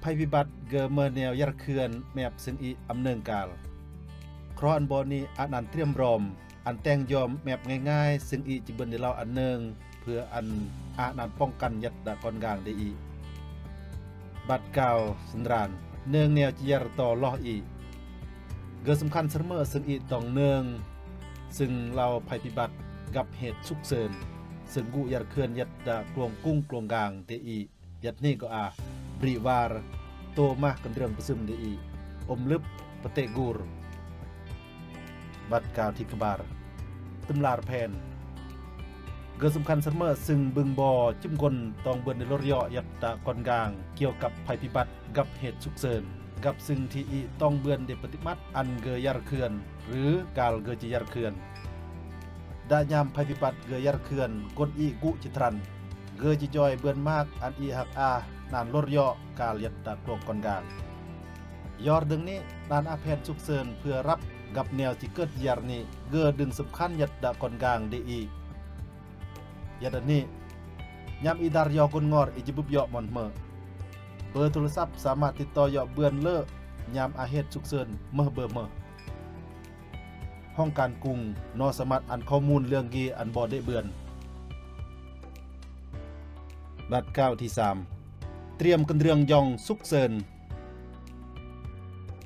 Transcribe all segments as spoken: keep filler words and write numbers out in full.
Phay Pi Bat gơ mơneo yar khưan mep sưng i am nơng kal. Kro ăn bơni ăn, ăn triêm rom, ăn teng jom mep ngai ngai sưng i chi bơ̆n đi lao ăn nơng, phơ ăn, ăn, ăn pong căn yăt đa kon gang đe i. Băt kao sơnran, nơng neo chi yar to loh i. Gơ sơmkhăn sơrmơ̆ sưng i tong nơng sưng lao Phay Pi Bat găp het súc sơ̆n, sưng gŭ yar khưan yăt đa kluong kung kluong gang đe i. Yăt ni gơ̆ a bri war, tô mah kơndrơng pơsưm đe i, ôm lưp, pơtê gur. Băt kao thi kơbar. Tơm lar phen. Gơ sơmkhăn sơrmơ̆ sưng bưng bo chim gon tong bơ̆n đe lor yŏ yăt đa kon gang, kiêu kăp Phay Pi Bat găp het súc sơ̆n. Găp sưng thi i tong bơ̆n đe pơtĭ măt ăn gơ yar khưan, rư kal gơ chi yar khưan. Đa nham Phay Pi Bat gơ yar khưan, gon i gŭ chi thrăn. Gơ chi joi bơ̆n mă ăn i hăk a, năn lor yŏ kal yăt đa kluong kon gang. Yor đơ̆ng ni, năn a phen súc sơ̆n phơ răp găp neo chi kơt yar ni, gơ đơ̆ng sơmkhăn yăt đa kon gang đe i. Yăt đa ni, nham i dar yŏ gon ngor i ji bưp yŏ mon hmư̆. Bơ tôlsap samơ̆ ti to yŏ bơ̆n lơ, nham a het súc sơ̆n mơh bơ mơh. Hong kan kung, nô samơ̆ ăn khâu mun lương gi ăn bô đe bơ̆n. Băt kao thi sam. Triêm kơndrơng jong súc sơ̆n.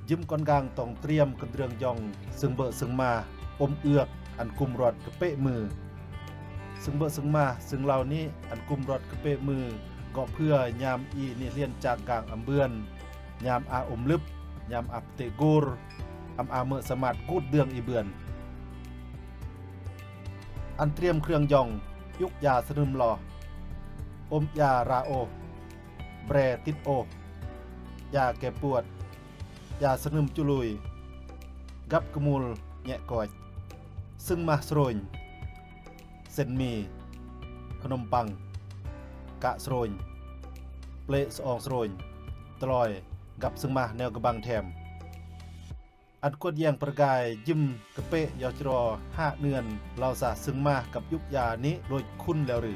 Jim kon gang tong triêm kơndrơng jong sưng bơ̆ sưng mah, ôm ưk, ăn kŭm rot kơpê mư. Sưng bơ̆ sưng mah, sưng lao ni, ăn kŭm rot kơpê mư, gŏ phơ nham i ni hlien chak gang am bơ̆n, nham a ôm lưp, nham a pơtê gur, am a mơ̆ samơ̆ gŭt dơ̆ng i bơ̆n. Ăn triêm krương jong, yŭk ya sơnưm loh, ôm ya ra ôh, bre tit ôh, ya ke puăt, ya sơnưm chului, găp kơmul nhĕ koch, sưng mah srônh, sen mi, khơnŭm păng, kă srônh, plê̆ sơong srônh, tơloi, găp sưng mah neo gơbang them. Ăn kuăt yang pơrgai jim kơpê yŏ chro ha nưn lao sa sưng mah kăp yŭk ya ni lôch khŭn leo rư.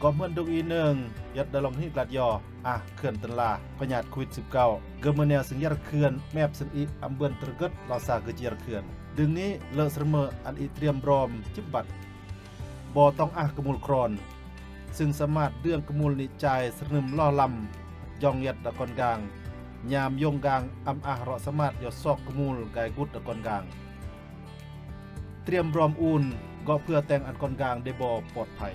Gŏ hmư̆ đŏng i nơng yăt đa long hnik lăt yŏ, ah, khưan tơnla, pơnhăt Covid sĭp kâu. Gơmơi neo sưng yar khưan, mep sưng i am bơ̆n tơrgơt lao sa gơch yar khưan. Đơ̆ng ni lơ sơrmơ̆ ăn i triêm rom chĭp băt. Bơ tong ah kơmul kron. Sưng samơ̆ dơ̆ng kơmul ni chai sơnưm loh lăm jong yăt đa kon gang. Nham yŏng gang am ah rŏ samơ̆ yŏ sok kơmul gai gŭt đa kon gang. Triêm rom un, gŏ pơ teng ăn kon gang đe bơ pôt phay.